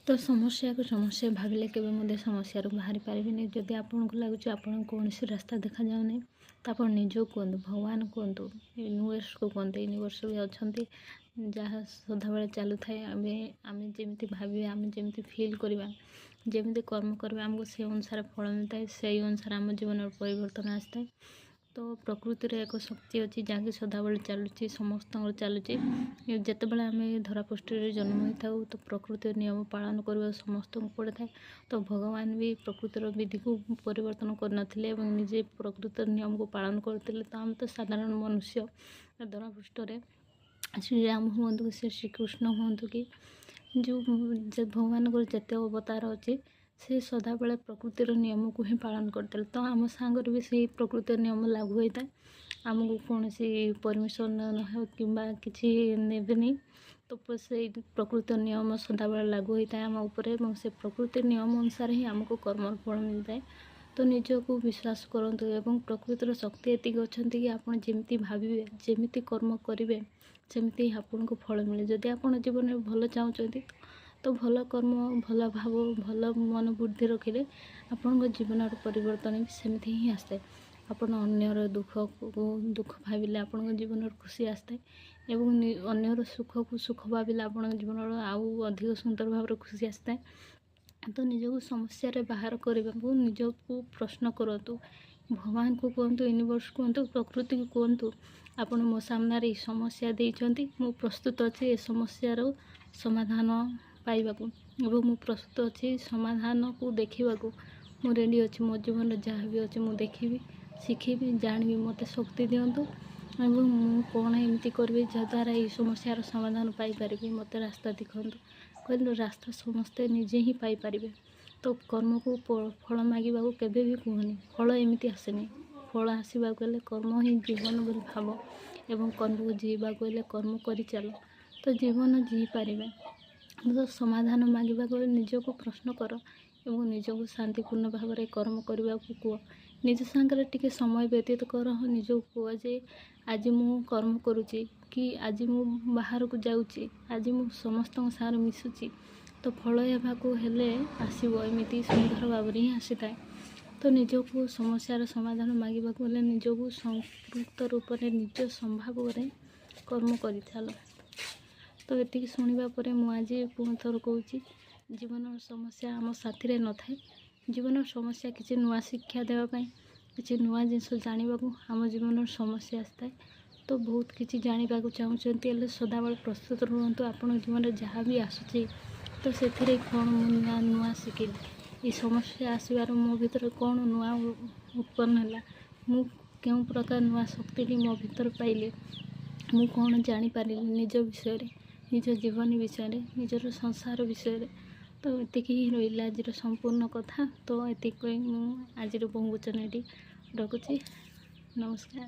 ତ ସମସ୍ୟାକୁ ସମସ୍ୟା ଭାବିଲେ କେବେ ମଧ୍ୟ ସମସ୍ୟାରୁ ବାହାରି ପାରିବେନି। ଯଦି ଆପଣଙ୍କୁ ଲାଗୁଛି ଆପଣଙ୍କୁ କୌଣସି ରାସ୍ତା ଦେଖାଯାଉନି, ତ ଆପଣ ନିଜକୁ କୁହନ୍ତୁ, ଭଗବାନ କୁହନ୍ତୁ, ୟୁନିଭର୍ସକୁ କୁହନ୍ତୁ। ୟୁନିଭର୍ସ ବି ଅଛନ୍ତି, ଯାହା ସଦାବେଳେ ଚାଲୁଥାଏ। ଆମେ ଯେମିତି ଭାବିବା, ଆମେ ଯେମିତି ଫିଲ୍ କରିବା, ଯେମିତି କର୍ମ କରିବା, ଆମକୁ ସେ ଅନୁସାରେ ଫଳ ମିଳିଥାଏ। ସେଇ ଅନୁସାରେ ଆମ ଜୀବନରେ ପରିବର୍ତ୍ତନ ଆସିଥାଏ। ତ ପ୍ରକୃତିରେ ଏକ ଶକ୍ତି ଅଛି, ଯାହାକି ସଦାବେଳେ ଚାଲୁଛି, ସମସ୍ତଙ୍କର ଚାଲୁଛି। ଯେତେବେଳେ ଆମେ ଧରାପୃଷ୍ଠରେ ଜନ୍ମ ହୋଇଥାଉ, ତ ପ୍ରକୃତିର ନିୟମ ପାଳନ କରିବା ସମସ୍ତଙ୍କୁ ପଡ଼ିଥାଏ। ତ ଭଗବାନ ବି ପ୍ରକୃତିର ବିଧିକୁ ପରିବର୍ତ୍ତନ କରିନଥିଲେ ଏବଂ ନିଜେ ପ୍ରକୃତିର ନିୟମକୁ ପାଳନ କରୁଥିଲେ। ତ ଆମେ ତ ସାଧାରଣ ମନୁଷ୍ୟ। ଧରାପୃଷ୍ଠରେ ଶ୍ରୀରାମ ହୁଅନ୍ତୁ କି ସେ ଶ୍ରୀକୃଷ୍ଣ ହୁଅନ୍ତୁ କି ଯେଉଁ ଭଗବାନଙ୍କର ଯେତେ ଅବତାର ଅଛି, ସେ ସଦାବେଳେ ପ୍ରକୃତିର ନିୟମକୁ ହିଁ ପାଳନ କରିଥିଲେ। ତ ଆମ ସାଙ୍ଗରେ ବି ସେଇ ପ୍ରକୃତିର ନିୟମ ଲାଗୁ ହୋଇଥାଏ। ଆମକୁ କୌଣସି ପରମିସନ୍ ହେଉ କିମ୍ବା କିଛି ନେବେନି, ତ ସେଇ ପ୍ରକୃତିର ନିୟମ ସଦାବେଳେ ଲାଗୁ ହୋଇଥାଏ ଆମ ଉପରେ ଏବଂ ସେ ପ୍ରକୃତି ନିୟମ ଅନୁସାରେ ହିଁ ଆମକୁ କର୍ମର ଫଳ ମିଳିଥାଏ। ତ ନିଜକୁ ବିଶ୍ୱାସ କରନ୍ତୁ ଏବଂ ପ୍ରକୃତିର ଶକ୍ତି ଏତିକି ଅଛନ୍ତି କି ଆପଣ ଯେମିତି ଭାବିବେ, ଯେମିତି କର୍ମ କରିବେ, ସେମିତି ଆପଣଙ୍କୁ ଫଳ ମିଳେ। ଯଦି ଆପଣ ଜୀବନରେ ଭଲ ଚାହୁଁଛନ୍ତି, ତ ଭଲ କର୍ମ, ଭଲ ଭାବ, ଭଲ ମନୋବୃଦ୍ଧି ରଖିଲେ ଆପଣଙ୍କ ଜୀବନର ପରିବର୍ତ୍ତନ ବି ସେମିତି ହିଁ ଆସିଥାଏ। ଆପଣ ଅନ୍ୟର ଦୁଃଖକୁ ଦୁଃଖ ଭାବିଲେ ଆପଣଙ୍କ ଜୀବନରେ ଖୁସି ଆସିଥାଏ ଏବଂ ଅନ୍ୟର ସୁଖକୁ ସୁଖ ଭାବିଲେ ଆପଣଙ୍କ ଜୀବନର ଆଉ ଅଧିକ ସୁନ୍ଦର ଭାବରେ ଖୁସି ଆସିଥାଏ। ତ ନିଜକୁ ସମସ୍ୟାରେ ବାହାର କରିବାକୁ ନିଜକୁ ପ୍ରଶ୍ନ କରନ୍ତୁ, ଭଗବାନଙ୍କୁ କୁହନ୍ତୁ, ୟୁନିଭର୍ସ କୁହନ୍ତୁ, ପ୍ରକୃତିକୁ କୁହନ୍ତୁ, ଆପଣ ମୋ ସାମ୍ନାରେ ଏଇ ସମସ୍ୟା ଦେଇଛନ୍ତି, ମୁଁ ପ୍ରସ୍ତୁତ ଅଛି ଏ ସମସ୍ୟାର ସମାଧାନ ପାଇବାକୁ ଏବଂ ମୁଁ ପ୍ରସ୍ତୁତ ଅଛି ସମାଧାନକୁ ଦେଖିବାକୁ। ମୁଁ ରେଡ଼ି ଅଛି। ମୋ ଜୀବନରେ ଯାହା ବି ଅଛି, ମୁଁ ଦେଖିବି, ଶିଖିବି, ଜାଣିବି। ମୋତେ ଶକ୍ତି ଦିଅନ୍ତୁ ଏବଂ ମୁଁ କ'ଣ ଏମିତି କରିବି ଯାହାଦ୍ୱାରା ଏଇ ସମସ୍ୟାର ସମାଧାନ ପାଇପାରିବି, ମୋତେ ରାସ୍ତା ଦେଖାନ୍ତୁ କହିଲେ ରାସ୍ତା ସମସ୍ତେ ନିଜେ ହିଁ ପାଇପାରିବେ। ତ କର୍ମକୁ ଫଳ ମାଗିବାକୁ କେବେ ବି କୁହନି। ଫଳ ଏମିତି ଆସେନି। ଫଳ ଆସିବାକୁ ହେଲେ କର୍ମ ହିଁ ଜୀବନ ବୋଲି ଭାବ ଏବଂ କର୍ମକୁ ଜିଇବାକୁ ହେଲେ କର୍ମ କରିଚାଲ, ତ ଜୀବନ ଜିଇପାରିବେ। ତ ସମାଧାନ ମାଗିବାକୁ ହେଲେ ନିଜକୁ ପ୍ରଶ୍ନ କର ଏବଂ ନିଜକୁ ଶାନ୍ତିପୂର୍ଣ୍ଣ ଭାବରେ କର୍ମ କରିବାକୁ କୁହ। ନିଜ ସାଙ୍ଗରେ ଟିକେ ସମୟ ବ୍ୟତୀତ କର। ନିଜକୁ କୁହ ଯେ ଆଜି ମୁଁ କର୍ମ କରୁଛି କି ଆଜି ମୁଁ ବାହାରକୁ ଯାଉଛି, ଆଜି ମୁଁ ସମସ୍ତଙ୍କ ସାଙ୍ଗରେ ମିଶୁଛି, ତ ଫଳ ହେବାକୁ ହେଲେ ଆସିବ, ଏମିତି ସୁନ୍ଦର ଭାବରେ ହିଁ ଆସିଥାଏ। ତ ନିଜକୁ ସମସ୍ୟାର ସମାଧାନ ମାଗିବାକୁ ହେଲେ ନିଜକୁ ସଂପୃକ୍ତ ରୂପରେ ନିଜ ସମ୍ଭାବରେ କର୍ମ କରିଚାଲ। ତ ଏତିକି ଶୁଣିବା ପରେ ମୁଁ ଆଜି ପୁଣି ଥରେ କହୁଛି, ଜୀବନର ସମସ୍ୟା ଆମ ସାଥିରେ ନଥାଏ। ଜୀବନର ସମସ୍ୟା କିଛି ନୂଆ ଶିକ୍ଷା ଦେବା ପାଇଁ, କିଛି ନୂଆ ଜିନିଷ ଜାଣିବାକୁ ଆମ ଜୀବନର ସମସ୍ୟା ଆସିଥାଏ। ତ ବହୁତ କିଛି ଜାଣିବାକୁ ଚାହୁଁଛନ୍ତି ହେଲେ ସଦାବେଳେ ପ୍ରସ୍ତୁତ ରୁହନ୍ତୁ। ଆପଣଙ୍କ ଜୀବନରେ ଯାହା ବି ଆସୁଛି, ତ ସେଥିରେ କ'ଣ ମୁଁ ନୂଆ ନୂଆ ଶିଖିଲି? ଏ ସମସ୍ୟା ଆସିବାରୁ ମୋ ଭିତରେ କ'ଣ ନୂଆ ଉତ୍ପନ୍ନ ହେଲା? ମୁଁ କେଉଁ ପ୍ରକାର ନୂଆ ଶକ୍ତିଟି ମୋ ଭିତରେ ପାଇଲି? ମୁଁ କ'ଣ ଜାଣିପାରିଲି ନିଜ ବିଷୟରେ, ନିଜ ଜୀବନ ବିଷୟରେ, ନିଜର ସଂସାର ବିଷୟରେ? ତ ଏତିକି ହିଁ ରହିଲା ଆଜିର ସମ୍ପୂର୍ଣ୍ଣ କଥା। ତ ଏତିକି କହି ମୁଁ ଆଜିର ବହୁବଚନ ଏଠି ରଖୁଛି। ନମସ୍କାର।